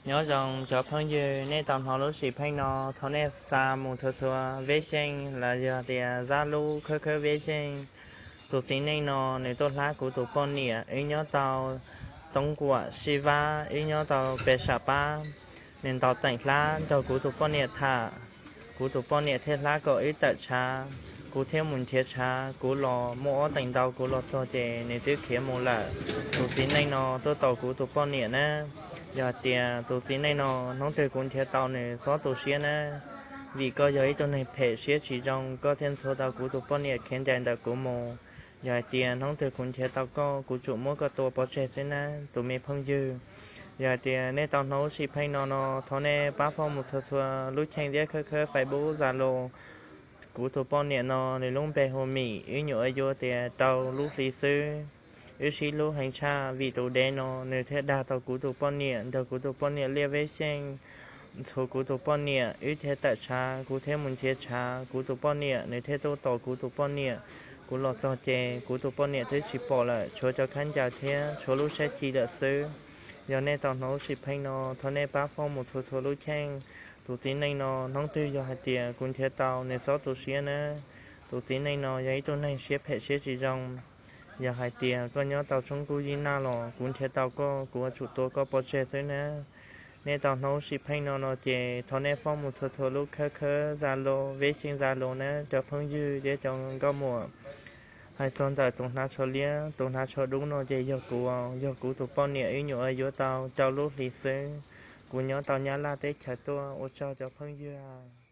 Nyob zoo cov phooj ywg, nej tau hnov lub sim pheej no, thov nej xa mus txhua txhua veb xyeej los yog tias zab lub khawb khawb veb xyeej. Tus txiv neej no nws tuaj hlab kuv tus poj niam, wb nyob tau Toob Kuam Sib Vab, wb nyob tau pes sam pab. Nws ntaus teem hlab nrog kuv tus poj niam tham, kuv tus poj niam thiaj hlab kom wb tawm tshav. Kuv thiaj mus nrhiav tshav, kuv los muaj ob teem ntau, kuv los txog ces nws twb khiav mus lawm. Tus txiv neej no tuaj tos kuv tus poj niam na. Yog hais tias tus txiv neej no hnub twg kuv nrhiav tau nws txhob tu siab na, vim koj yog ib tug neeg phem siab tsis zoo, koj thiaj ntxhua tau kuv tus poj niam khiav ncaim ntawm kuv mus. Yog hais tias hnub twg kuv nrhiav tau koj, kuv tsum muab koj tua pov tseg xwb na, tus me phooj ywg. Yog hais tias nej tau hnov lub sim pheej no no, thov nej pab foob mus txhua txhua lub cheej thiab khawb khawb Facebook, Zalo. Kuv tus poj niam no nws lub npe hu Mim, wb nyuam qhuav yuav tias rau lub hli xwb. Wb sib hlub heev tshaj vim tus dev no nws thiaj dag tau kuv tus poj niam, nrog kuv tus poj niam liaj veb xyeej, ntxhua kuv tus poj niam, wb thiaj tawm tshav, kuv thiaj mus nrhiav tshav, kuv tus poj niam nws thiaj tuaj tos kuv tus poj niam. Kuv los txog ces kuv tus poj niam twb tsis pom lawm, tshuav cov khaub ncaws thiab tshuav lub sab ci lawm xwb. Yog nej tau hnov lub sim pheej no, thov nej pab foob mus txhua txhua lub cheej. Tus txiv neej no hnub twg yog hais tias kuv nrhiav tau nws txhob tu siab na. Tus txiv neej no yog ib tug neeg siab phem siab tsis zoo. Yog hais tias koj nyob tau tshoob kub yib naj los kuv nrhiav tau koj, kuv yuav tsum tua koj pov tseg xwb na. Nej tau hnov lub sim pheej no no ces thov nej foob mus txhua txhua lub khawb khawb Zalo, veb xyeej Zalo na cov phooj ywg thiab cov nkauj muam. Hais txog ntawm tus hnav tsho liab, tus hnav tsho dub no ces yog kuv, yog kuv tus poj niam, wb nyuam qhuav yuav tau rau lub hlis xwb. Kuv nyob tau Nyab Laj teb chaws tuaj, ua tsaug cov phooj ywg.